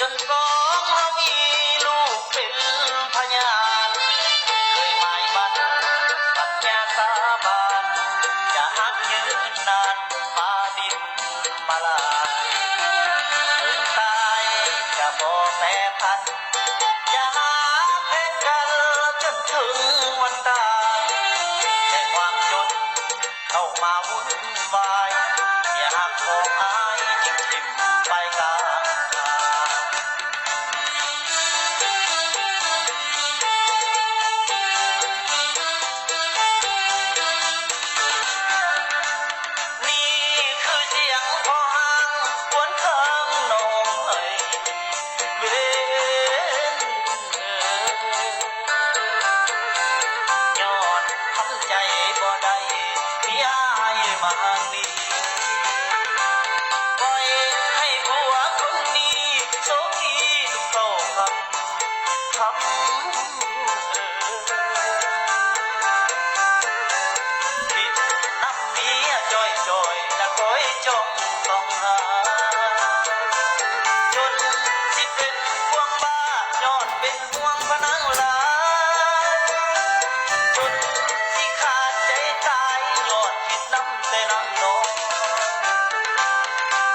ຈົນສອງເຮົາມີລູກເປັນພະຍານ ເຄີຍໝາຍໝັ້ນສັນຍາສາບານ ຈະຮັກຍືນນານ ຟ້າດິນມາລາ ເຖິງຕາຍຈະບໍ່ແປຜັນ ຈະຫາແພງກັນຈົນເຖິງວັນຕາຍ ແຕ່ຄວາມຈົນ ເຂົ້າມາວຸ່ນວາຍ ເສຍຮັກຂອງອ້າຍຈຶ່ງຖິ້ມໄປກາງທາງ. ນີ້ຄືສຽງພໍ່ຮ້າງຄວນຄາງນ້ອງໄຫ້ ເວນເອີ ຍ້ອນທຳໃຈບໍ່ໄດ້ ເມຍອ້າຍມາຫາໜີ ປ່ອຍໃຫ້ຜົວຄົນນີ້ໂສຄີທຸກເຊົ້າຄ່ຳ ຄ່ຳ ເອີ ຄິດນຳເມຍຈ່ອຍໆ ລະຄອຍຈ້ອງສ່ອງຫາ ຈົນຊິເປັນພວງບ້າ ຍ້ອນເປັນຫ່ວງພະນາງຫຼາຍ ຈົນຊິຂາດໃຈຕາຍ ຍ້ອນຄິດນຳແຕ່ນາງນ້ອງ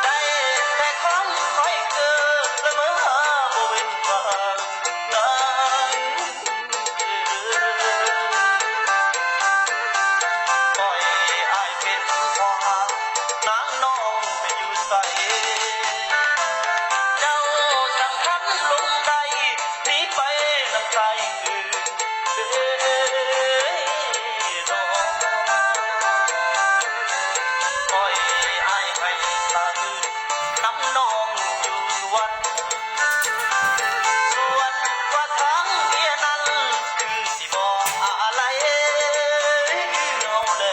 ໄດ້ແຕ່ຄອນຄອຍເກີ ລະເມີຫາບໍ່ເວັ້ນວ່າງ ນາງເອີຍ ປ່ອຍອ້າຍເປັນພໍ່ຮ້າງ ນາງນ້ອງໄປຢູ່ໃສ ເຈົ້າສຳຄັນລົງໄດ້ ໜີໄປນຳຊາຍອື່ນເດີ ນ້ອງ ປ່ອຍອ້າຍໃຫ້ສະອື່ນ ນຳນ້ອງຢູ່ສວນ ສ່ວນວ່າທາງເມຍນັ້ນ ຄືຊິບໍ່ອາໄລເຮົາແລ